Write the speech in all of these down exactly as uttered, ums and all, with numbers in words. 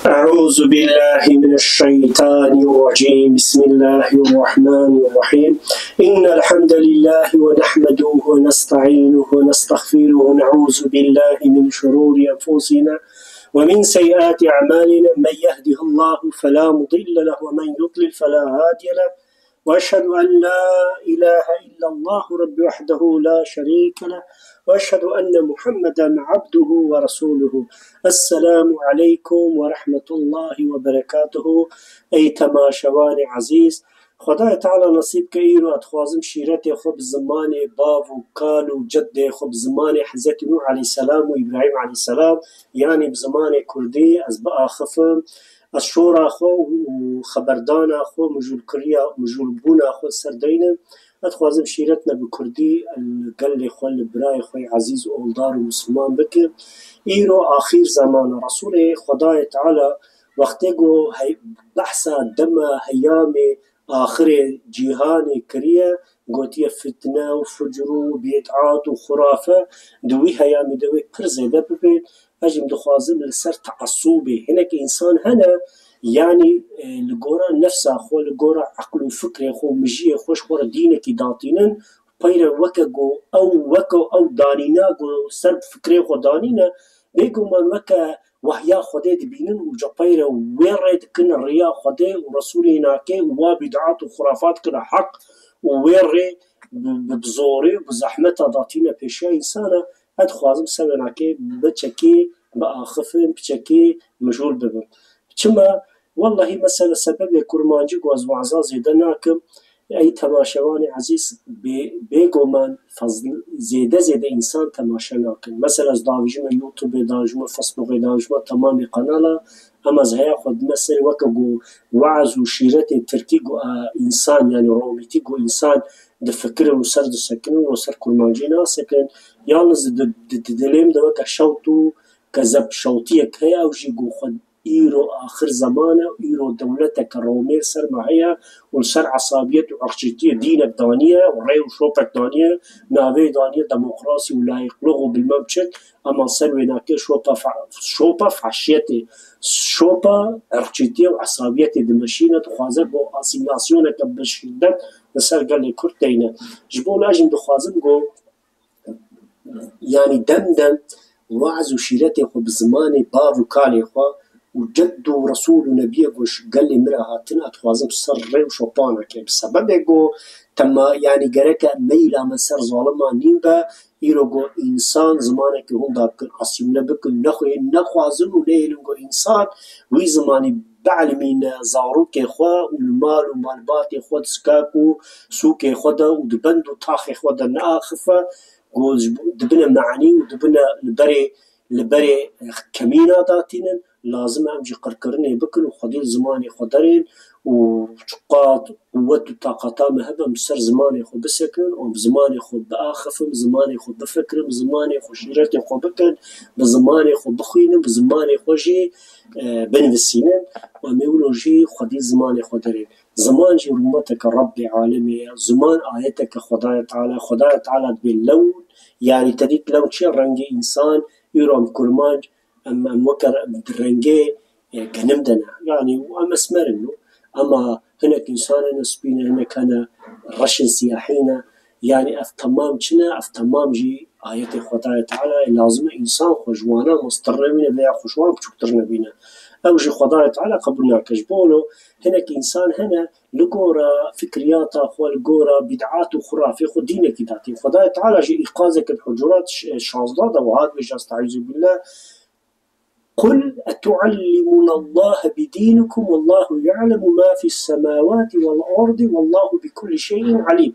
أعوذ بالله من الشيطان الرجيم. بسم الله الرحمن الرحيم. إن الحمد لله ونحمده ونستعينه ونستغفره ونعوذ بالله من شرور أنفسنا ومن سيئات أعمالنا. من يهده الله فلا مضل له ومن يضلل فلا هادي له. وأشهد أن لا إله إلا الله رب وحده لا شريك له. وأشهد أن محمدا عبده ورسوله. السلام عليكم ورحمة الله وبركاته. Ey temaşevanê ezîz, Xwedayê Teala nesîb ke îro ez dixwazim şîretê xwe bi zimanê bav û kal û ceddê xwe, bi zimanê Hezretî Nûh aleyhisselam û Îbrahîm aleyhisselam, yanî bi zimanê kurdî ez biaxifim. Ez şora xwe û, û xeberdana xwe, mijûlkiriya, mijûlbûna xwe ser deynim. Ez dixwazim şîretne bi kurdî li gelê xwe, li birayê xwe yê ezîz û oldar û misilman bikim. Îro axîr zeman e. Resûlê Xwedayê Teala wextê ku hey-, behsa dema heyamê axirê cîhanê kiriye, gotiye fitne û fucr û bid'at û xurafe di wî heyamî de wê pir zêde bibê. Ez jî dixwazim li ser teesubê, hinek însan hene, yanî, e, li gora nefsa xwe, li gora eql û fikrê xwe û mijiyê xwe ji xwe re dînekî datînin, peyre weke ku ew, weke ew danîna ku ser fikrê xwe danîne, bêguman weke wehya Xwedê dibînin û ca peyre wê rê dikin, riya Xwedê û Resûlê nake û wa bîd'at û xurafat kine heq û wê rê bi, bi, bi zorê û bi zehmeta datîne pêşiya însana. Ez dixwazim ser wê nake biçekê biaxifim, biçekê mijûl bibim. Çima? Wellahî mesela sebebê kurmancî ku ez waza zêde nakim, ey temaşevanê ezîz, bê-, bêguman fazl-, zêde zêde însan temaşe nakin. Mesela ez davijime YouTubeê, davijime Facebookê, davijime temamê kanala, em ez heya xwe dime ser weke ku weaz û şîretê tirkî ku, e, însan, yanî romîtî ku însan difikirin û ser disekinin û ser kurmancî nasekin. Yalnız di, di, di dilê min de weke şewt û kezeb şewtiyek heye, ew jî ku xwe îro axir zeman e, îro dewleteke romê ser me heye û li ser esabiyet û irqçîtiyê dînek daniye û rê û şopek daniye, navê daniye demokrasî û layîqliq û bilmem çi, ema ser wê nake şopa fa-, şopa faşiyetê, şopa irqçîtiyê û esabiyetê dimeşîne, dixwaze ku asîmîlasyoneke bi şîdet li ser gelê Kurd teyne. Ji bo wilo ez jî dixwazim ku yanî dem dem weaz û şîretê xwe bi zimanê bav û kalê xwe û ced û resûl û nebiyê ku ji gelê min re hatin, ez dixwazim ser rê û şopa nake. Bi sebebê ku tema, yanî gereke meyla me ser zaliman nîn be, îro ku însan zimanekî hûn da bikin, asîmle bikin, nexwên, nexwazin û nehêlin ku însan wî zimanî bielimîne zarokê xwe û li mal û malbatê xwe di sikak û sûkê xwe de û di bend û taxê xwe de neaxife, ku ji bo, dibine manî û dibine li berê, li berê kemîna datînin, lazim e em jî qirkirinê bikin û xwedî li zimanê xwe derên û çiqas quwet û taqata me hebe, em ser zimanê xwe bisekinin û bi zimanê xwe biaxifin, bi zimanê xwe bifikirin, bi zimanê xwe şîretê xwe bikin, bi zimanê xwe bixwînin, bi zimanê xwe jî, e, binivîsînin. Û em ê wilo jî xwedî zimanê xwe derên. Ziman jî rûmeteke Rebbê alemê ye. Ziman ayeteke Xwedayê Teala. Xwedayê Teala dibê lewn, yanî te dît lewn çi ye? Rengê însan, îro em kurmanc, em, em weke re-, di rengê, e, genim de ne. Yanî û em esmer in û. Ema hinek însan hene spî ne, hinek hene reşên siyahî ne. Yanî ev temam çi ne? Ev temam jî ayetê Xwedayê Teala ye. Lazim e însan xwe ji wana mestirne bîne veya xwe ji wan biçûktirne bîne. Ew jî Xwedayê Teala qebûl nake. Ji bo wilo hinek însan hene li gora fikriyata xwe, li gora bîd'at û xurafê xwe dînekî datîn. Xwedayê Teala jî îqazeke di Hucurat ş-, şazdeh de wiha dibêje, Estaizu billah, "قل أتعلمون الله بدينكم والله يعلم ما في السماوات والأرض والله بكل شيء عليم."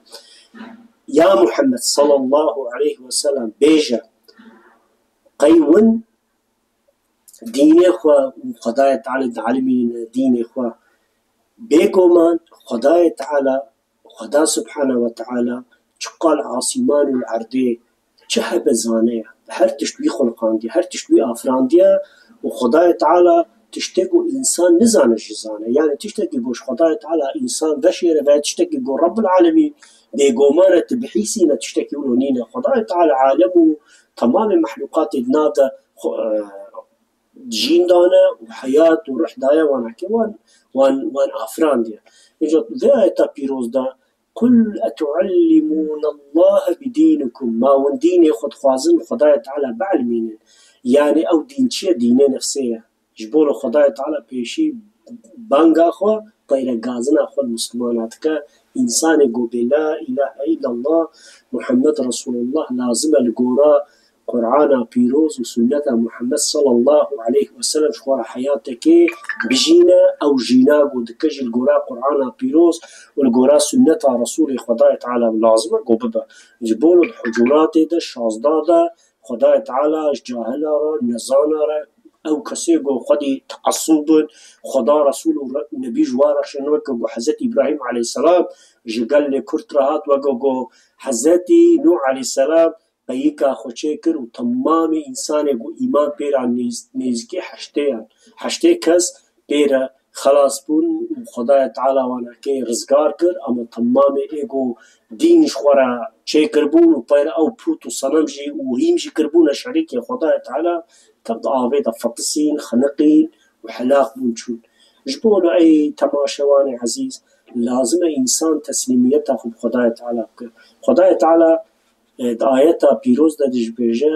Ya Muhammed sallallahu aleyhi ve sellem bêje, qey win dînê xwe û Xwedayê Teala dialimîne dînê xwe. Bêguman Xwedayê Teala, Xweda Subhane ve Teala çiqal asîman û erdê çi hebe zane ye. Her tişt wî xuliqandiye, her tişt wî afirandiye û Xwedayê Teala tiştê ku însan nizane jî zane. Yani tiştekî ku ji Xwedayê Teala însan veşêre veya tiştekî ku Rabbul Alemîn bêguman e tu bihîsîne, tiştekî wilo nîne. Xwedayê Teala alem û temamê mehlûqatê di nav de xwe, e, jîn dane û heyat û ruh daye wana ke wan, wan, wan afirandiye. Înca vê ayeta pîroz de, "Qul etuallimûnallahe bidînikum." Ma hûn dînê xwe dixwazin Xwedayê Teala bielmînin. Yanî ew dîn çi ye? Dînê nefsê ye. Ji bo li Xwedayê Teala pêşî banga xwe, peyre gazina xwe li Mislimana dike. Însanê ku bê la îlahe îllallah, Muhammed Resulullah lazim e li gora Qur'ana pîroz û sunneta Muhammed sallallahu aleyhi ve sellem ji xwe re heyatekê bijîne, ew jîna ku dike jî li gora Qur'ana pîroz û li gora sunneta Resulê Xwedayê Teala lazim e ku bibe. Ji bo li hucuratê de, şazda de, Xwedayê Teala ji cahila re, nezana re, ew kesê ku xwedî teessub in, Xweda, Resul û re-, Nebî ji wa re şin, weke ku Hezretî Îbrahîm aleyhisselam ji gelê Kurd re hat, weke ku Hezretî Nûh aleyhisselam peyika xwe çêkir û temamê însanê ku îman pê re nêz-, nêzîkî heştê yan, heştê kes pê re xelas bûn û Xwedayê Teala wana kê rizgar kir, ama temamê ê ku dîn ji xwe re çêkiribûn û peyre ew pût û senem jî û hîm jî kiribûne şerîkê Xwedayê Teala, tev di avê de fetisîn, xeniqîn û helak bûn çûn. Ji bo wilo ey temaşevanê ezîz, lazim e însan teslîmiyeta xwe bi Xwedayê Teala bike. Xwedayê Teala, e, di ayeta pîroz de dibêje,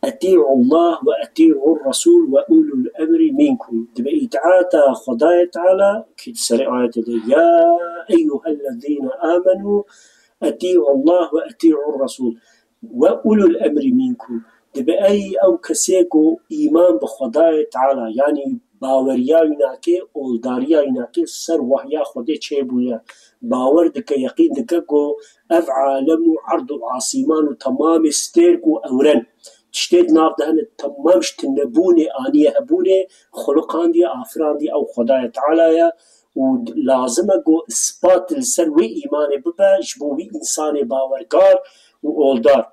"Etî'u Allah ve etî'u Resul ve ulul emri minkum." Dibe îtaata Xwedayê Teala, ki di serê ayetê de, "Ya eyyuhellezîne amenu etî'u Allah ve etî'u Resul ve ulul emri minkum." Dibe ey ew kesê ku îman bi Xwedayê Teala, yanî baweriya wî nake, oldariya wî nake ser wahya Xwedê çêbûye. Bawer dike, yeqîn dike ku ev alem û erd û asîman û temamê stêrk û ewren, tiştê di nav de hene, temam ji tinebûnê aniye hebûnê, xuluqandiye, afirandiye ew Xwedayê Teala ye û lazim e ku ispat li ser wê îmanê bibe ji bo wî însanê bawerkar û oldar.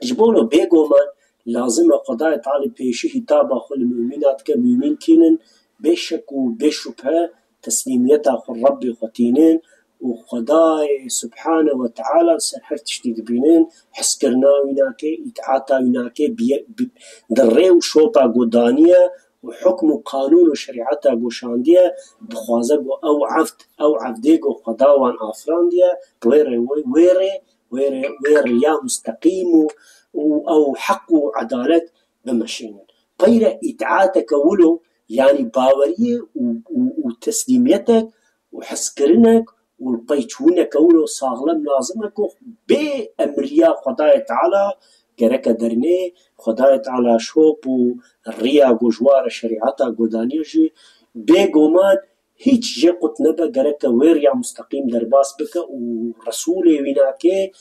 Ji bo wilo bêguman lazim e Xwedayê Teala pêşî hîtaba xwe li mumîna dike, mumîn kînin, bê şek û bê şubhe teslîmiyeta xwe Rebbê xwe tînin û Xwedayê Subhane ve Teala ser her tiştî dibînin, hizkirina wî nake, îtaata wî nake, bi-, bi-, di rê û şopa ku daniye û hukm û qanûn û şerîeta ku şandiye, dixwaze ku ew evd, ew evdê ku Xweda wan afirandiye, wê rê, wê, wê rê, wê rê, wê riya musteqîm û, û ew heq û edalet bimeşînin. Peyre îtaateke wilo, yanî baweriyê û, û, û teslîmiyetek û hezkirinek û li pey çûneke wilo saxlem lazim e ku bê emriya Xwedayê Teala gereke dernê Xwedayê Teala şop û riya ku ji wa re şerîeta godaniye jî bêguman hîç jê qut nebe, gereke wê riya musteqîm derbas bike û Resûlê wî nake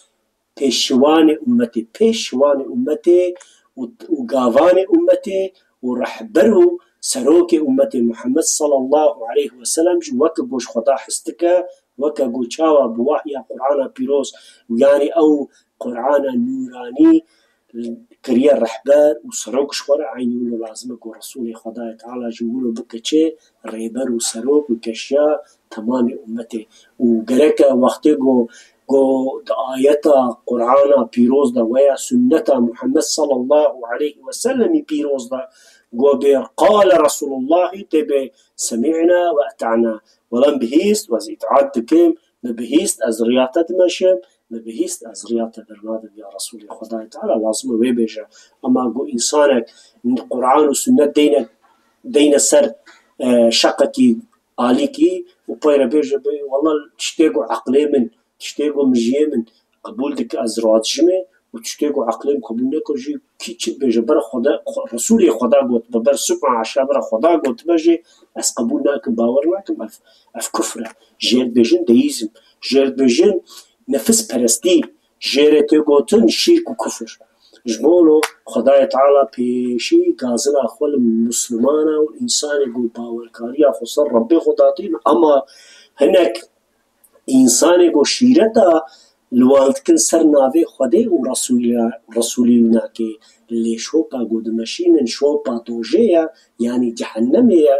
pêşiwanê ummetê, pêşiwanê ummetê û, û gavanê ummetê û rehber û serokê ummetê Muhammed sallallahu aleyhi ve sellem jî weke ku ji Xweda hez dike, weke ku çawa bi wahya Qur'ana pîroz û yanî ew Qur'ana nûranî kiriye rehber û serok ji xwe re, eynî wilo lazim e ku Resûlê Xwedayê Teala jî wilo bike çi? Rêber û serok û keşiya temamê ummetê. Û gereke wextê ku, ku di ayeta Qur'ana pîroz de veya sunneta Muhammed sallallahu aleyhi ve sellemî pîroz de ku bê qale Resulullahî tê bê semî'na ve eta'na. Wela min bihîst, ez îtaat dikim, min bihîst, ez riya te dimeşim, min bihîst, ez riya te bernadim ya Resûlê Xwedayê Teala, lazim e wê bêje. Ema ku însanek Qur'an û sunnet deyne, deyne ser, e, şeqekî alîkî û peyre bêje, bê, wela tiştê ku eqlê min, tiştê ku mijiyê min qebûl dike, ez radijimê û tiştê ku eqlê min qebûl neke jî kî çi dibêje, bira Xweda, Xwe-, Resûlê Xweda gotibe, ber subha eşa bira Xweda gotibe jî ez qebûl nakim, bawer nakim, ev, ev kufr e. Jê dibêjin deîzm, jê dibêjin nefisperestî, jê re tê gotin şîrk û kufr. Ji bo wilo Xwedayê Teala pêşî gazina xwe li Muslimana û însanê ku bawerkariya xwe ser Rebbê xwe datîn, ema hinek însanê ku şîreta li wan dikin ser navê Xwedê û Resûliya-, Resûlî wî nake, lê şopa ku dimeşînin şopa dojê ye, yanî cehennemê ye,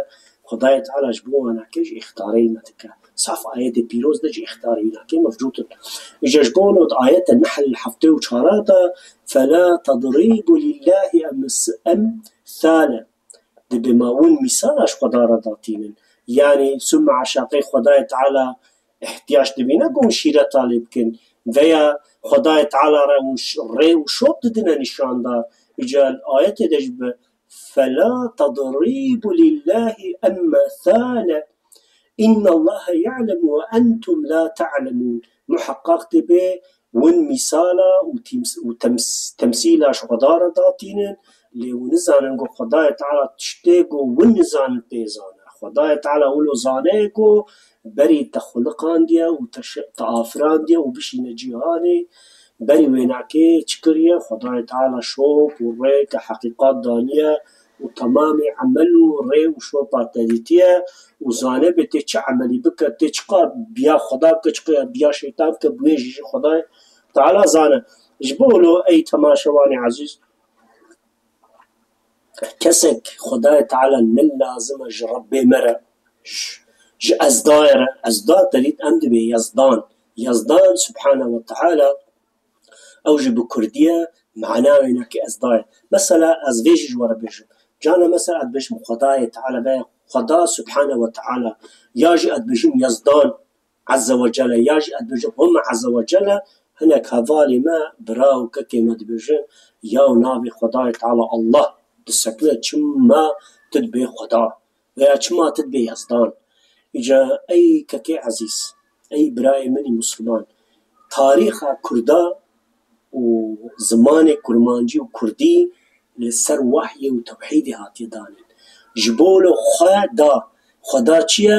Xwedayê Teala ji bo wan nake jî îxtarê me dike. Saf ayetê pîroz de jî îxtarê wî nake mevcûd in. Îca ji bo wilo di ayete Nehl heftê û çar de, "Fela tedrîbu lillahî em-, emsale." Dibê ma win mîsala ji Xweda re datînin. Yanî, suma eşaqê Xwedayê Teala ihtiyac dibîne ku hûn şîreta lê bikin. Veya Xwedayê Teala re hûn ş-, rê û şop didine nîşandar. Îca ayetê de jî bi, "Fela tedrîbu lillahî emsale. Înnallahe ya'lemu ve entum la ta'lemûn." Muheqqaq dibê win mîsala û tîms-, û tems-, temsîla ji Xweda re datînin, lê hûn nizanin ku Xwedayê Teala tiştê ku win nizanin pê zane. Xwedayê Teala wilo zane ku berî te xuliqandiye û te şi-, te afirandiye û bişîne cîhanê, berî wênakê çi kiriye? Xwedayê Teala şop û rêk û heqîqat daniye û temamê emel û rê û şopa te dîtiye û zane bê tê çi emelî bike, tê çiqa biya Xweda bike, çiqa biya şeytan bike, bi wê jî jî Xwedayê Teala zane. Ji bo wilo ey temaşevanê ezîz, kesek Xwedayê Teala ne lazim e ji Rebbê me re, ji, ji Ezdayê re, Ezda te dît em dibê Yezdan. Yezdan Subhane ve Teala, ew jî bi kurdî ye, mana wênakê Ezda ye. Mesela ez vê jî ji we re bêjim. Cana mesela ez dibêjim Xwedayê Teala veya Xweda Subhane ve Teala, ya jî ez dibêjim Yezdan Azze ve Celle, ya jî ez dibêjim Huma Azze ve Celle, hinek hevalê me, bira û kekê me dibêjin, ya navê Xwedayê Teala Allah disekine, çima tu dibê Xweda? Veya çima tu dibê Yezdan? Îca ey kekê ezîz, ey birayê min î Misliman, tarîxa Kurda û zimanê Kurmancî û Kurdî li ser wehyê û tewhîdê hatiye danîn. Ji bo wilo Xweda, Xweda çi ye?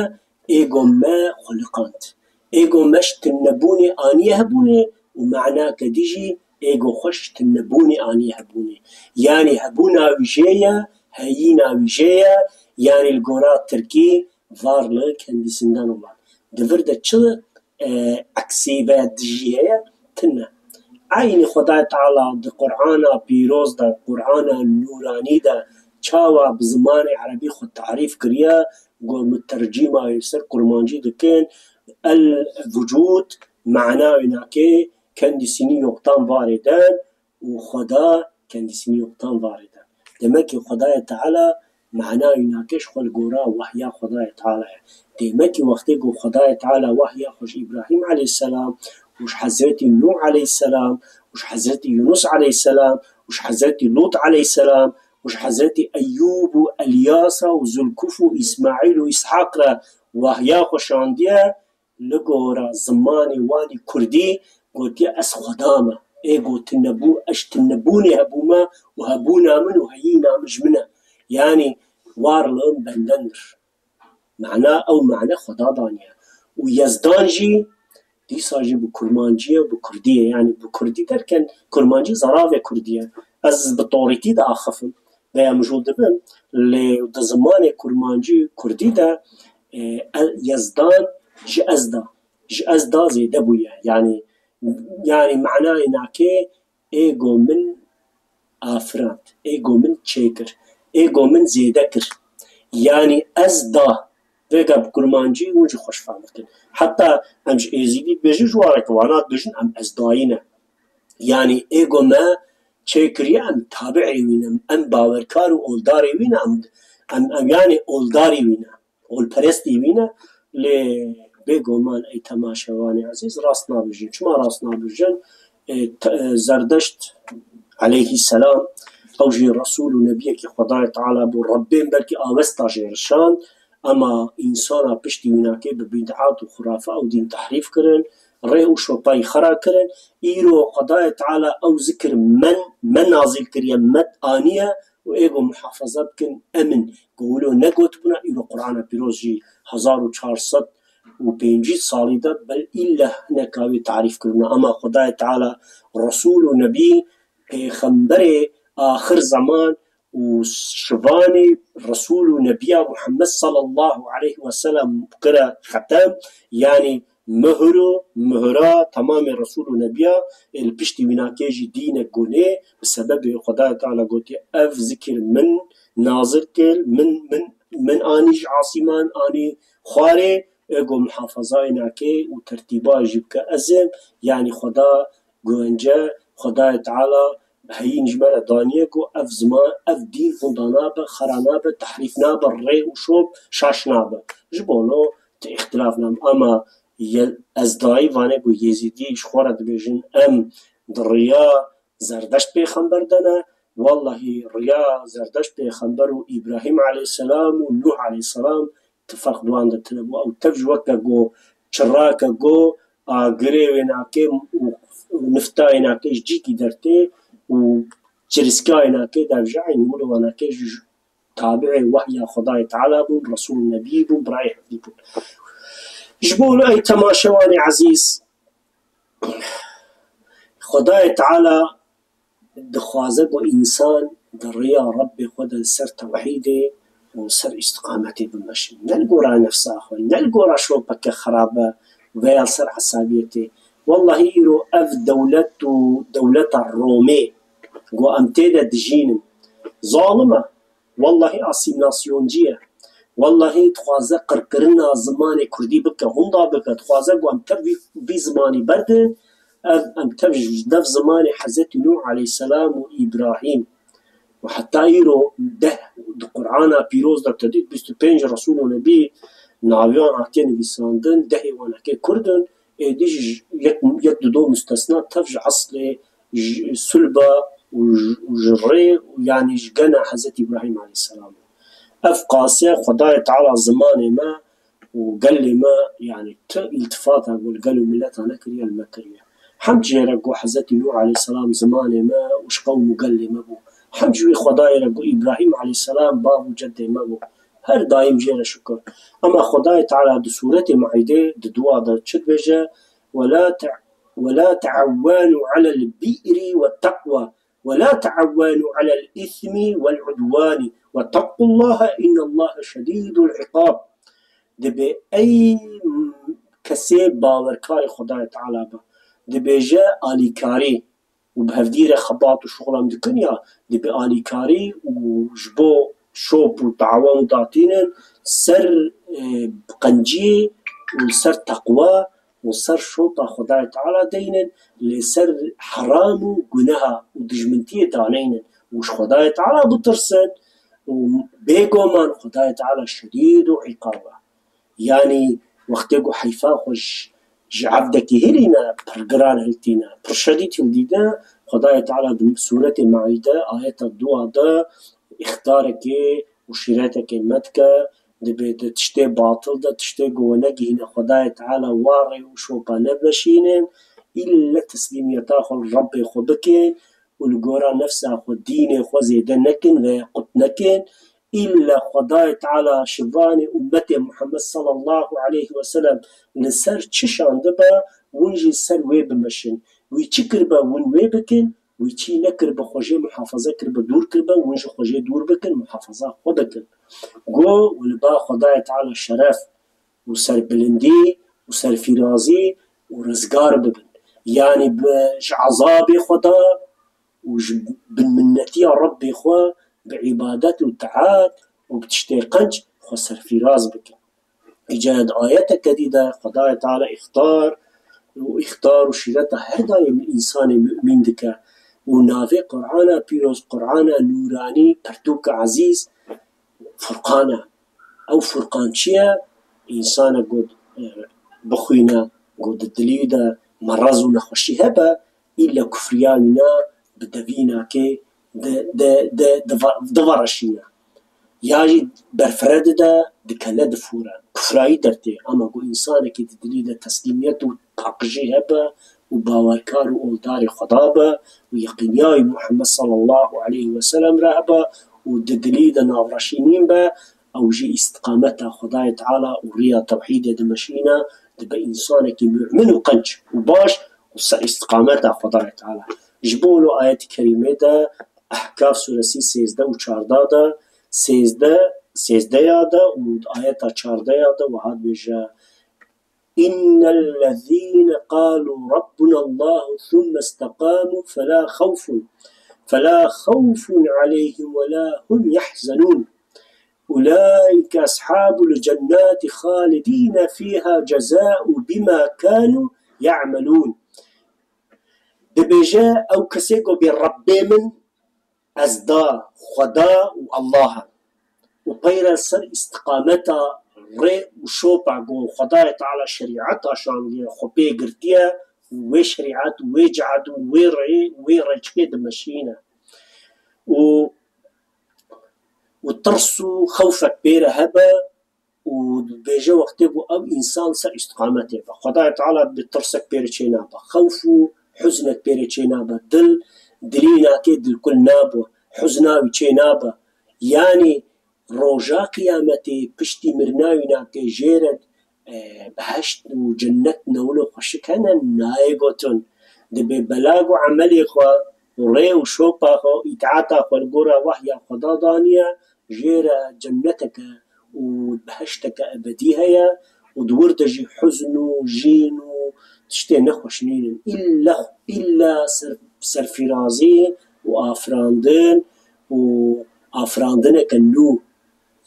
Êgo me xuliqand. Êgo me ji tinebûnê aniye hebûnê û manake dî jî êgo xwe ji tinebûnê aniye hebûnê. Yanî hebûna wî jê ye, heyîna wî jê ye, yanî li gora tirkî varlığı kendisinden olan. Di vir de çi, e, eksî veya dijî heye? Tune. Eynî Xwedayê Teala di Qur'ana pîroz de, Qur'ana nûranî de çawa bi zimanê erebî xwe tarîf kiriye, ku mutercîma wê ser kurmancî dikin, el vucud, mana wê nake, kendisini yoktan var eden, û Xweda kendisini yoktan var eden. Demek ki Xwedayê Teala mana wî nake ji xwe li gora wahya Xwedayê Teala ye. Demek ki wextê ku Xwedayê Teala wahya xwe ji Îbrahîm aleyhisselam û ji Hezretî Nûh aleyhisselam û ji Hezretî Yunus aleyhisselam û ji Hezretî Lût aleyhisselam û ji Hezretî Eyyûb û Elyasa û Zulkuf û Îsmaîl û Îshaq re wahya xwe şandiye, li gora zimanê wan î kurdî gotiye, "Ez Xweda me." Ê got, "Tinebû-, ez ji tinebûnê hebûme û hebûna min û heyîna min ji min e." Yanî, "Varlığım bendendir." Mana, ew mane Xweda daniye. Û Yezdan jî dîsa jî bi kurmancî ye û bi kurdî ye. Yanî bi kurdî derken kurmancî zeravê kurdî ye. Ez bi torîtî diaxifim. Veya mijûl dibim, lê di zimanê kurmancî kurdî de, e, e, Yezdan ji Ezda, ji Ezda zêde bûye. Yanî, yanî manayê nake êgo min afirand, êgo min çêkir, êgo min zêde kir. Yanî Ezda, vêga bi kurmancî hûn jî xweş fehm bikin. Heta em ji êzîdî dibêjin ji wareke wana dibêjin em Ezdayî ne. Yanî êgo me çêkiriye, em tabi'ê wî ne, em bawerkar û oldarê wî ne, em, em, em yanî oldarê wî ne, olperestê wî ne. Lê bêguman ey temaşevanê ezîz rast nabêjin. Çima rast nabêjin? E, te-, e, Zerdeşt aleyhisselam, ew jî Resûl û Nebiyekî Xwedayê Teala bû, Rebbên belkî Avesta jê rişand, ema însana piştî wînakê bi bîd'at û xurafe ew dîn tehrîf kirin, rê û şopayî xera kirin. Îro Xwedayê Teala ew zikir men, me nazîl kiriye, me aniye û êgo muhafaza bikin, emin. Ku wilo negotibûna, îro Qur'ana Pîroz jî hezar û çar sed û pêncî salî de bel îlle hineka wê tarîf kiribûna. Ama Xwedayê Teala Resûl û Nebî, Pêxemberê axir zeman û şivanê Resûl û Nebiya Muhammed sallallahu aleyhi ve sellem kire xetem, yanî muhir û muhira temamê Resûl û Nebiya, ê li piştî wînakê jî dînek gunê, bi sebebê Xwedayê Teala gotiye, ev zikir min nazil kir, min, min, min anî ji asîman, anî xwarê, Ê ku muhafazayê nake û tertîba jî bike ez im, yanî Xweda guhence, Xwedayê Teala heyîn ji me re daniye ku ev ziman, ev dîn hunda nabe, xera nabe, tehrîf nabe, rê û şop şaş nabe. Ji bo no ti îxtilaf nam. Ama ye-, ez dayî vane ku Yêzîdî ji xwe re dibêjin em di riya Zerdeşt pêxember de ne. Wellahî riya Zerdeşt pêxember û Îbrahîm aleyhisselam û Nuh aleyhisselam ti ferq di wan de tine bû. Ew tev ji weke go çirake go agirê wê nake û niftayê nake ji cîkî dertê û çiriskayê nake dev ji eyn wilo wan nake ji tabi'ê wehya Xwedayê Teala bûn, Resûl Nebî bûn, birayê Hevdî bûn. Ji bo wilo ey temaşewanê ezîz, Xwedayê Teala dixwaze ku însan di riya Rebbê xwe de li ser tewhîdê û li ser îstiqametê bimeşin. Ne li gora nefsa xwe, ne li gora şopeke xerabe veya li ser esabiyetê. Wellahî îro ev dewlet û dewleta Romê ku em tê de dijînin, zalim e. Wellahî asîmîlasyoncî ye. Wellahî dixwaze qirkirina zimanê kurdî bike, hunda bike. Dixwaze ku em tev vî, vî zimanî berdin, ev, em tev ji dev zimanê Hezretî Nûh aleyhisselam û Îbrahîm û heta îro deh di Qur'ana pîroz de te dît bîst û pênc Resûl û Nebî naviyan hatiye nivîsandin, dehê wan eke kurd in, êdî jî yek, yek di do mustesna tev ji eslê ji sulba û ji, û ji rê û yanî ji gena Hezretî Îbrahîm aleyhisselam. Ev qasiye Xwedayê Teala zimanê me û gelê me, yanî tu îltifata ku li gel û mileta nekiriye, li me kiriye. Hemd jê re ku Hezretî Nûh aleyhisselam zimanê me û ji qewm û gelê me bû. Hemd ji wî Xwedayê re ku Îbrahîm aleyhisselam bav û cedê me bû. Her daîm jê re şukir. Ema Xwedayê Teala di sûretê Maîde di dua de çi dibêje? "Wela te-, wela te'ewwenu alel bi'ri ve teqwa, wela te'ewwenu alel îsmi vel udwani, vettequllaha innallaha şedîdul iqab." Dibê ey kesê bawerkarê Xwedayê Teala be. Dibêje alîkarî û bi hevdî re xebat û şixulan dikin ya, dibê alîkarî û ji bo şop û tawen û datînin ser, e, qenciyê û li ser teqwa û ser şopa Xwedayê Teala deynin, lê ser heram û guneha û dijmintiyê daneynin û ji Xwedayê Teala bitirsin û bêgoman Xwedayê Teala şedîd û îqab e. Yanî wextê ku heyfa xwe ji, ji evdekî hilîne, pir giran hiltîne, pir şedîd hildîne, Xwedayê Teala di sûretê Maîde, ayeta dua de, îxtarekê û şîretekê me dike, dibê di tiştê batil de, tiştê ku we negihîne Xwedayê Teala warê û şopa neveşînin, îlle teslîmiyeta xwe li Rebbê xwe bikin û li gora nefsa xwe, dînê xwe zêde nekin veya qut nekin. Îlle Xwedayê Teala şivanê ummetê Muhammed sallallahu aleyhi ve sellem li ser çi şandibe, hûn jî ser wê bimeşin. Wî çi kiribe, hûn wê bikin. Wî çî nekiribe, xwe jê muhafaza kiribe, dûr kiribe, hûn jî xwe jê dûr bikin, muhafaza xwe bikin. Go û li ba Xwedayê Teala şeref û serbilindî û serfîrazî û rizgar bibin. Yanî bi, ji ezabê Xweda û ji binminnetiya Rebbê xwe bi îbadet û teat û bi tiştê qenc xwe serfîraz bikin. Îca di ayeteke dî de Xwedayê Teala îxtar û îxtar û şîreta her daîm însanê mumîn dike û navê Qur'ana pîroz, Qur'ana nûranî, pirtûka ezîz, Furqan e. Ew Furqan çi ye? Însanek got, e, bixwîne, got di dilî de merez û nexweşî hebe, îlle kufriya wî ne bi devînakê di, di, di, di, divereşîne. Ya jî berfireh dide, dikele difûre. Kufrayî dertê, ama ku însanekî di dilî de teslîmiyet û paqijî hebe û bawerkar û oldarê Xweda be û yeqîniya wî Muhammed sallallahu aleyhi ve sellem re hebe û di dilî de navreşînîn be, ew jî îstiqameta Xwedayê Teala û riya tewhîdê dimeşîne, dibe însanekî mu'min û qenc û baş û ser îstiqameta Xwedayê Teala. Ji bo wilo ayetî kerîmê de Ehkaf sûresî sêzdeh û çardeh de, sêzdeh, sêzdeha de û ayeta çardeha de wiha dibêje, "Innellezîne qalû rabbunallahu thumme isteqamû felâ xewfun, felâ xewfun aleyhim welâ hum yehzenûn. Ulaîke أصحاب الجنات خالدين فيها جزاء بما كانوا يعملون. Dibêje, ew kesê ku bê Rebbê min, ez da, Xweda û Allah e. Û peyre ser îstiqameta rê û şopa ku Xwedayê Teala şerîeta şandiye xwe pê girtiye û wê şerîet û wê cehd û wê rê û wê rêçikê dimeşîne. Û, û tirs û xewfek pê re hebe, û dibêje wextê ku ew însan ser îstiqametê be. Xwedayê Teala bi tirsek pê re çê nabe. Xewf û huznek pê re çê nabe. Dil, dilî nakê dilkul nabe. Huzna wî çê nabe. Yanî roja qiyametê piştî mirina wî nakê jê re, e, behişt û cennet ne wilo xweşik hene, nayê gotin. Dibê bela ku emelê xwe û rê û şopa xwe, îtaeta xwe li gora wehya Xweda daniye, jê re cenneteke û behişteke ebedî heye û di wir de jî huzn û jîn û tiştê nexweş nînin. Îlla, îlla ser, serfîrazî û afirandin û afirandineke nû,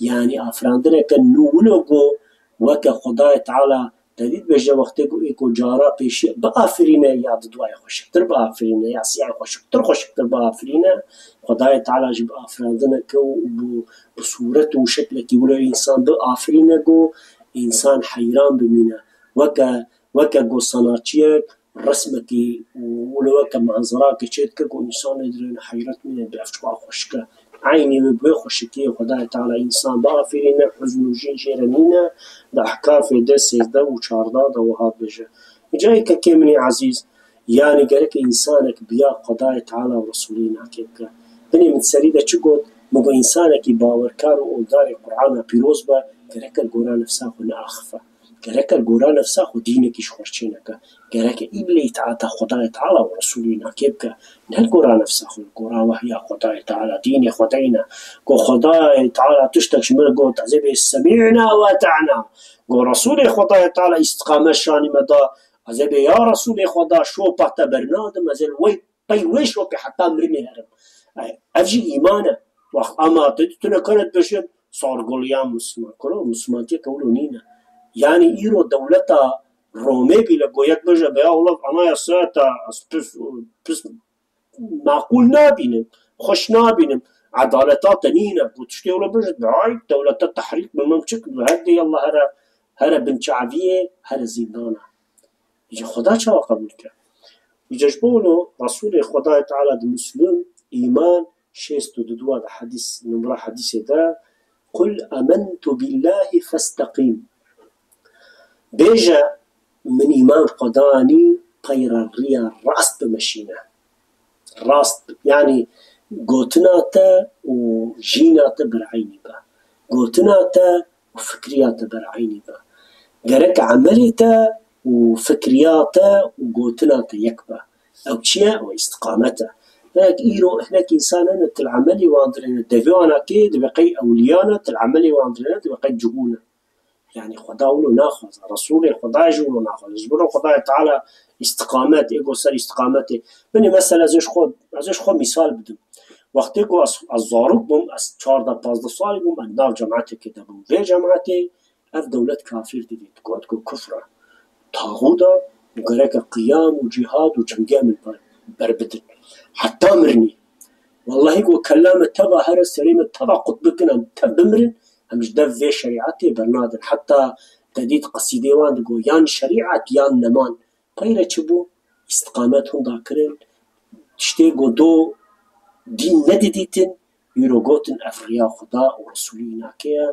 yanî afirandineke nû wilo ku weke Xwedayê Teala te dît bêje wextê ku ê ku cara pêşî biafirîne ya di duayê xweşiktir biafirîne ya siyayê xweşiktir xweşiktir biafirîne, Xwedayê Teala jî bi afirandineke û bi, bi sûret û şeklekî wilo însan biafirîne ku însan heyran bimîne. Weke, weke ku sanatçiyek resmekî û wilo weke manzerakê çê dike ku însanê dirêne heyret mîne bi ev çiqa xweşik e. Eynî wê bi wê xweşikiyê Xwedayê Teala însan biafirîne, huzn û jîn jê re nîne, di Ehkafê deh, sêzdeh û çardeh de wiha dibêje. Îca yekekê min ê ezîz, yanî gerek e însanek bi ya Xwedayê Teala û Resûlê nakê bike. Binê min serî de çi got? Min got, însanekî bawerkar û oldarê Qur'ana pîroz be, gerek e li gora nefsa xwe neaxife. Gerek e li gora nefsa xwe dînekî ji xwe re çêneke. Gerek e î bilê îtaeta Xwedayê Teala û Resûlê nakê bike. Ne li gora nefsa xwe, li gora wehya Xwedayê Teala, dînê Xwedayê ne. Ku Xwedayê Teala tiştek ji min re got, ez ê bê semî'na we eta'na. Ku Resûlê Xwedayê Teala îstiqamet şanî me da, ez ê bê ya Resûlê Xweda şopa te bernadim, ez ê li wey pey wê şopê heta mirinê herim. Ev jî îman e. Wext ama tu, tu nekare dibêjin, sargoliyan Misliman. Kuro, Mislimantiyeke wilo nîne. Yanî îro dewleta Romê bî le go yek bêje, be ya wilo anayasaya te ez pis, pis maqûl nabînim, xweş nabînim. Edaleta te nîne. Ku tiştê wilo bêje, hay, dewleta tehrîk bi min çi kir? Her dê yallah here, here bin çaviyê, here zîndana. Îca Xweda çawa qebûl ke? Îca ji bo wilo Resûlê Xwedayê Teala di Muslim, îman, şêst û du de hedîs, numra hedîsê de, "Qul amentu billahî festeqîm." Bêje, min îman Xweda anî, peyra riya rast bimeşîne. Rast, yanî gotina te û jîna te bereynî be. Gotina te û fikriya te bereynî be. Gerek emelê te û fikriya te û gotina te yek be. Ew çi ye? Ew îstiqamet e. Hinek îro, hinek însan hene, tu li emelê wan dirêne, devê wan a kê, dibe qey ewliya ne, tu li emelê wan dirêne, dibe qey cihû ne. Yanî Xweda wilo naxwaze, Resûlê Xwedayê jî wilo naxwaze. Ji bo Xwedayê Teala îstiqamet, ê go ser îstiqametê. Binê mesela ez ê ji xwe, ez ê ji xwe mîsal bidim. Wextê ku ez, ez zarok bûm, ez çardeh pazdeh salî bûm, ez nav cemaetekê de bûm. Vê cemaetê ev dewlet kafir didît, got ku kufr e. Taxût e û gereke qiyam û cîhad û cengê min ber, berbidin. Heta mirinî. Wellahî ku kela me teva here serê me teva qut bikin, em tev bimirin, em ji dev vê şerîetê bernadin. Heta te dît qesîdê wan digo, yan şerîet yan neman. Peyre çi bû? Îstiqamet hûn dakirin. Tiştê ku do dîn nedidîtin, îro gotin ev riya Xuda û Resûlî nake ye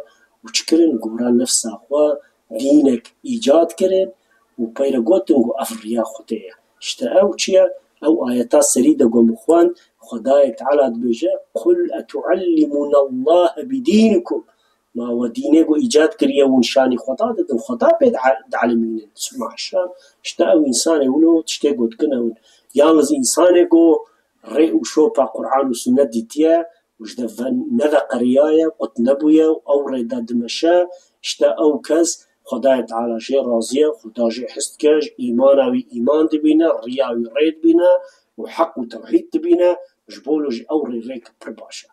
û çi kirin? Gora nefsa xwe dînek îcad kirin û peyre gotin ku ev riya Xwedê ye. Îşte ew çi ye? Ew ayeta serî de ku min xwend, Xwedayê Teala dibêje, "Qul etuallimûnallahe bidînikum." Ma we dînê ku îcad kiriye, hûn şanî Xweda didin, Xweda pê dihe-, dielimînin. Subhanallah. Îşte ew însanê wilo tiştê ku dikin ew in. Yalnız însanê ku rê û şopa Qur'an û Sunnet dîtiye û ji de ve-, neveqeriyaye, qut nebûye û ew rê de dimeşe, îşte ew kes Xwedayê Teala jê razî ye, Xweda jê hez dike, ji îmana wî îman dibîne, riya wî rê dibîne û heq û tewhîd dibîne, ji bo wilo jî ew rê rêke pir baş e.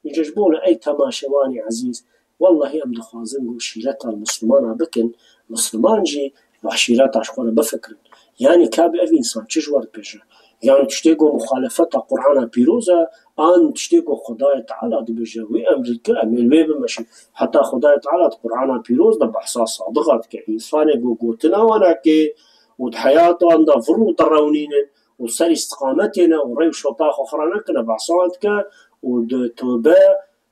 Îca ji bo wilo ey temaşevanê ezîz, Wellahî em dixwazin ku şîreta li Mislimana bikin, Misliman jî bi şîreta ji xwe re bifikirin. Yanî ka bi ev însan çi ji we re dibêje? Yanî tiştê ku muxalefeta Qur'ana pîroz e, an tiştê ku Xwedayê Teala dibêje, wî em dike, em ê li wê bimeşin. Heta Xwedayê Teala di Qur'ana pîroz de behsa Sadiqa dike. Însanê ku gotina wan nake û di heyata wan de vir û direwnînin û ser îstiqametê ne û rê û şopa xwe xira nekine, behsa wan dike û di Tobe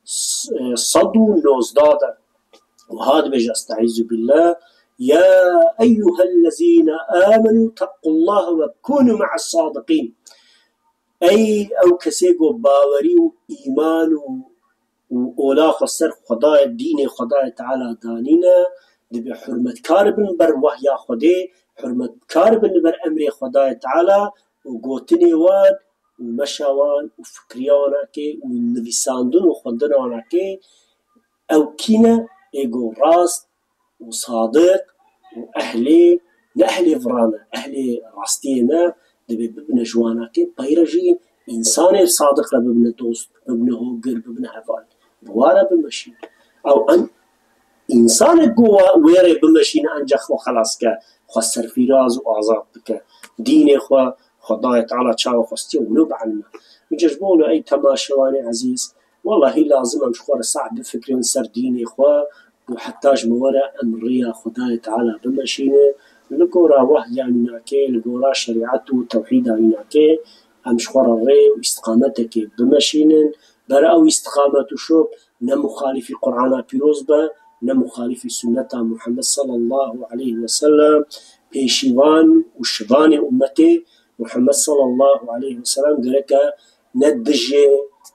s-, e, sed û nozdeh de wiha dibêje, Estaizu billah, "Ya eyyuhellezîne âmenû tequllâhe ve kûnû me'es sadiqîn." Ey ew kesê ku bawerî û îman û, û ola xwe ser Xwedayê, dînê Xwedayê Teala danîne, dibê hurmetkar bin ber wehya Xwedê, hurmetkar bin li ber emrê Xwedayê Teala û gotinê wan û meşa wan û fikriya wan nake û nivîsandin û xwendina wan nake, ew kî ne? Ê ku rast û sadiq û ehlê, ne ehlê viran e, ehlê rastiyê ne, dibê bibine ji wan nake, peyre jî însanê sadiq re bibine dost, bibine hogir, bibine heval. Bi wan re bimeşîn. Ew en-, Însanek ku wa-, wê rê bimeşîne, encax xwe xelas ke, xwe serfîraz û azad bike. Dînê xwe, Xwedayê Teala çawa xwestiye, wilo bielime. Înca ji bo wilo ey temaşevanê ezîz, wellahî lazim em ji xwe re seh bifikirin ser dînê xwe û heta ji me were em riya Xwedayê Teala bimeşîne. Li gora wehya wî nake, li gora şerîet û tewhîda wî nake, em ji xwe re rê û îstiqametekê bimeşînin. Ber ew îstiqamet û şop ne muxalifî Qur'ana pîroz be, ne muxalifî sunneta Muhammed sallallahu aleyhi ve sellem, pêşîvan û şivanê ummetê Muhammed sallallahu aleyhi ve sellem gereke ne dijê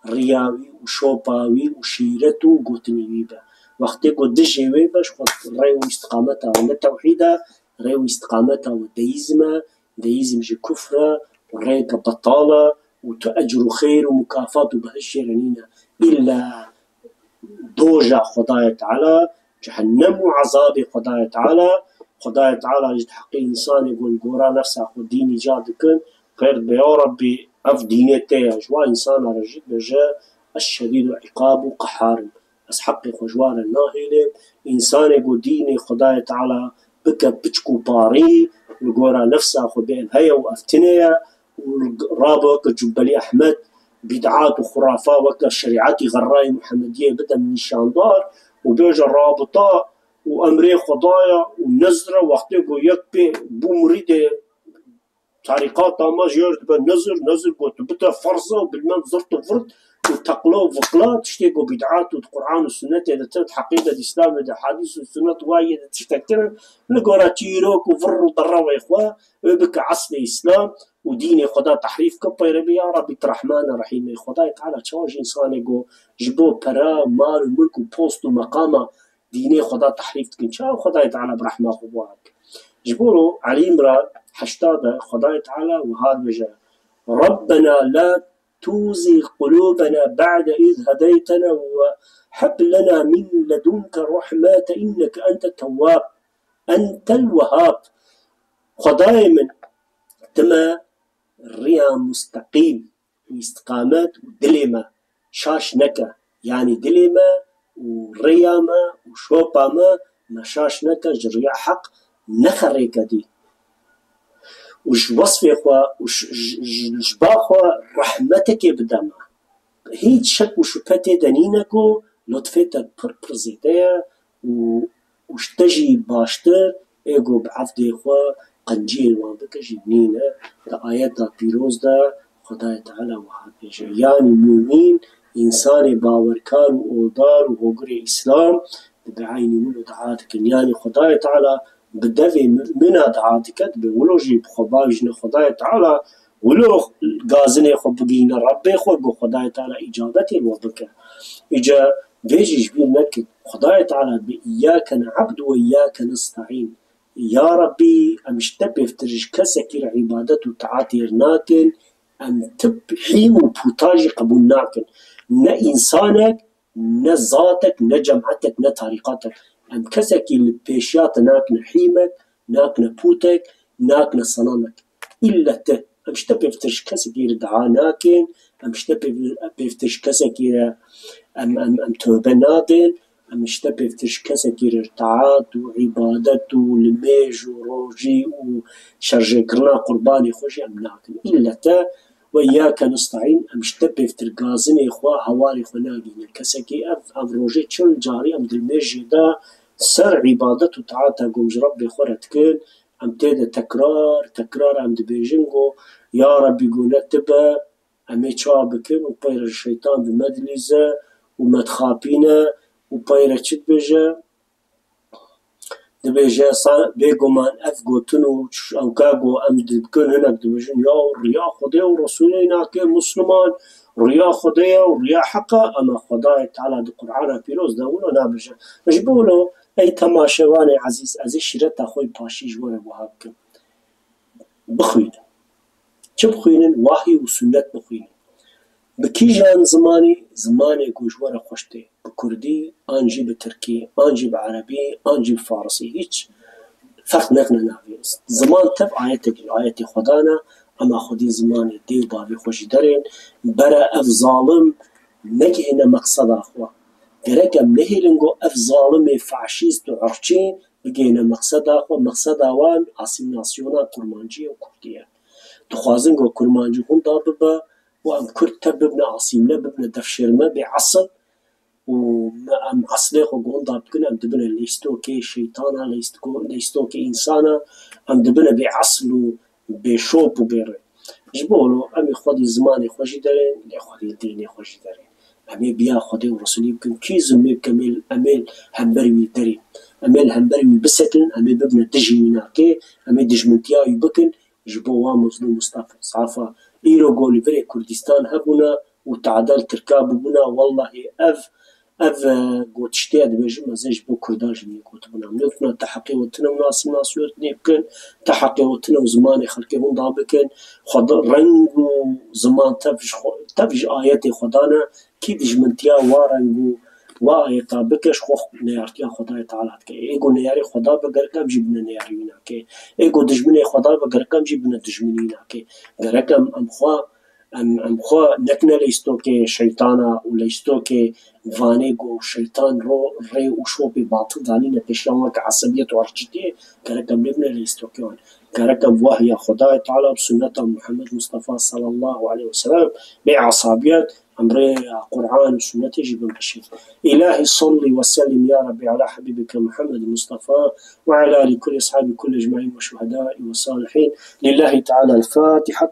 riya wî û şopa wî û şîret û gotinê wî be. Wextê ku dijê wê be, ji xwe rê û îstiqameta we ne tewhîd e, rê û îstiqameta we deîzm e, deîzm jî kufr e û rêke betal e û tu ecr û xêr û mukafat û behişt jê re nîne. Îlla doja Xwedayê Teala, cehennem û ezabê Xwedayê Teala. Xwedayê Teala jî di heqê însanê ku li gora nefsa xwe dîn îcad dikin, xêr dibe, ya Rebbî, ev dînê te ye, ji wa însana re jî dibêje, ez şedîd û îqab û qehar im. Ez heqê xwe ji wan re nahêlim. Însanê ku dînê Xwedayê Teala bike piçk û parî, li gora nefsa xwe bê ev heye û ev tune ye û rabe weke Cubbelî Ehmed, bîd'at û xurafa weke şerîetî xerrayê Muhemediyê bide nîşandar û bêje rabita û emrê Xwedaya û nizr e, wextê ku yek pê bû mirîdê tarîqata me jê re dibe nizr, nizr got bide ferz e û bilmem zirt û virt û teqla û viqla, tiştê ku bîd'at û di Qur'an û sunnetê de tê, di heqîqet Îslamê de, hadîs û sunnet wayê de tiştek tune, li gora çîrok û vir û derewê xwe, wê bike eslê Îslam û dînê Xweda tehrîf ke, peyre bê, ya Rebbî, tu Rehman e, Rehîm e. Xwedayê Teala çawa ji însanê ku ji bo pere, mal û milk û post û meqama dînê Xweda tehrîf dikin, çawa Xwedayê Teala bi rehma xwe bi wan dike? Ji bo Elî Îmran heşta de Xwedayê Teala wiha dibêje, Rabbena la tuzigh qulûbena ba'de iz hedeytena ve heb lena min ledunke rahmete inneke ente tewwab, entel wehhab. Xwedayê min, tu me riya musteqîm û îstiqamet û dilê me şaş neke. Yanî dilê me û rêya me û şopa me, me şaş neke, ji riya heq nexe rêke dî. Û ji wesfê xwe û ji, ji, ji, ji ba xwe rehmetekê bide me. Hîç şek û şubhe tê de nîne ku lutfê te pir pir zêde ye û, û ji te jî baştir ê ku bi efdê xwe qenciyên wan bike jî nîne. Di ayeta pîroz de Xwedayê Teala wiha dibêje, yanî mumîn, însanê bawerkar û oldar û hogirê Îslam, bi eynî wilo dua dikin. Yanî Xwedayê Teala bi devê mumîna dua dike, dibê wilo jî bi xwe bavêjine Xwedayê Teala, wilo gazinê xwe bigihîne Rebbê xwe, ku Xwedayê Teala îcabetê li we bike. Îca vê jî ji bîr nekin. Xwedayê Teala dibê, Îyyâke ne'budu ve îyyâke nesta'în. Ya Rebbî, em ji te pêvtir ji kesekî re îbadet û taetê nakin, em tu hîm û pûta jî qebûl nakin. Ne însanek, ne zatek, ne cemaetek, ne tarîqatek. Em kesekî li pêşiya te nakine hîmek, nakine pûtek, nakine senamek. Îlle te. Em ji te pêvtir ji kesekî re dua nakin, em ji te pêv-, pêvtir ji kesekî re em, em, em tobe nadin. Em ji te pêvtir ji kesekî re taat û îbadet û limêj û rojî û şerjêkirina qurbanê xwe jî em nakin. Îllete we îyake nestaîn, em ji te pêvtir gazinê xwe, hewarê xwe nagihînin kesekî. Ev, ev rojê çil carî em dilmêjê de ser îbadet û taata ku em ji Rebbê xwe re dikin, em tê de tekrar, tekrar em dibêjin ku, ya Rebbî, ku ne tu be, em ê çawa bikin û pey re ji şeytan bi me dilîze û me dixapîne û pey re çi dibêje? Dibêje, sa-, bêguman ev gotin û ş-, ewka ku em dikin hinek dibêjin, ya riya Xwedê û Resûlê nake Musliman, riya Xwedê ye û riya heq e, ama Xwedayê Teala di Qur'ana pîroz de wilo nabêje. Ji bo wilo, ey temaşevanê ezîz, ez ê şîreta xwe yê paşî ji we re wiha bikim. Bixwînin. Çi bixwînin? Wahî û sunnet bixwînin. Bi kîjan zimanî? Zimanê ku ji we re xweş tê. Bi kurdî, an jî bi tirkî, an jî bi erebî, an jî bi farisî. Hîç ferq nekine navê. Ziman tev ayetek, ayetê Xwedan e, ema xwedî zimanê dê û bavê xwe jî derên. Bere ev zalim negihîne meqseda xwe. Gerek em nehêlin ku ev zalimê faşîst û irqçî bigihîne meqseda xwe. Meqseda wan asîmîlasyona kurmancî û kurdî ye. Dixwazin ku kurmancî winda bibe û em kurd tev bibine asîmle, bibine devşêrme, bê esil û me, em eslê xwe winda bikin, em dibine lîstokê şeytana, lîstko-, lîstokê însana, em dibine bê esil û bê şop û bê rê. Ji bo wilo em ê xwedî zimanê xwe jî derên, lê xwedî dînê xwe jî derên. Em ê biya Xwedê û Resûlî bikin. Kî zilmê bike, em ê, em ê li hember wî derên. Em ê li hember wî bisekin, em ê bibine dijî wînakê, em ê dijmintiya wî bikin ji bo wa mezlûm û zaf-, zafa. Îro ku li virê Kurdistan hebûne û tade li Tirka bûbûne, wellahî ev, ev, e, gotiştê dibêjim, ez ê ji bo Kurdan jî wî gotibûna. Em nêgotibûna te heqê we tune û asîmîlasyonê bikin, te heqê we tune û zimanê xelkê winda bikin. Xwedî reng û ziman tev ji xwe, tev ji ayetê Xwedan e. Kî dijmintiya wa reng û wa ayeta bike, ji xwe neyartiya Xwedayê Teala dike. Ê ku neyarê Xweda be, gerek em jî bine neyarê wî nake. Ê ku dijminê Xweda be, gerek em jî bine dijminî wî nake. Gerek em, em xwe, em, em xwe nekine leyistokê şeytana û leyistokê vanê ku şeytan ro-, rê û şopê batil danîne pêşiya wan, weke esebiyet û irqçîtiyê, gerek em nebine leyistokê wan. Gerek em wahya Xwedayê Teala bi sunneta Muhammed Mustafa sallallahu aleyhi ve sellem bê esabiyet, em rêya Qur'an û sunnetê jî bimeşin. Îlahî salli ve sellim ya Rabbi ala habibike Muhammed Mustafa ve ala ali kulli ashabi kulli ecmaîn ve şuhedai ve salihîn. Lillahi Teala el-Fatiha.